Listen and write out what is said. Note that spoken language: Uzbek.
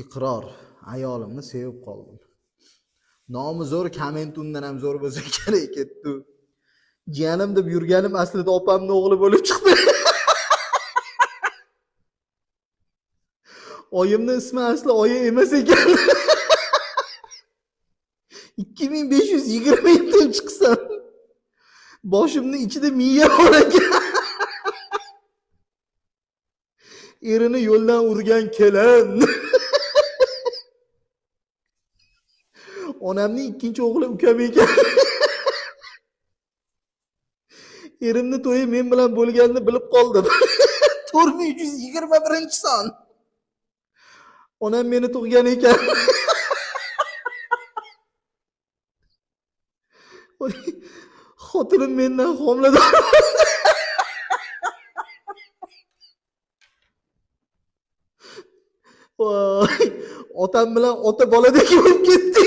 Iqror, ayolimni sevib qoldim. Nomi zo'r, komment undan ham zo'r bo'lsa kerak ketdi. Jiyanim deb yurganim aslida opamni o'g'li bo'lib chiqdi. Oyimni ismi asli oyi emas ekan. 2527 chiqsam boshimni ichida miya bor ekan. Erini yo'ldan urgan kelin. Onamning ikkinchi o'g'li ukam ekan. Erimni to'yi men bilan bo'lganini bilib qoldim. 4321-son. Onam meni tug'gan ekan. Xotinim mendan homilador. Voy, otam bilan ota boladek bo'lib ketdik.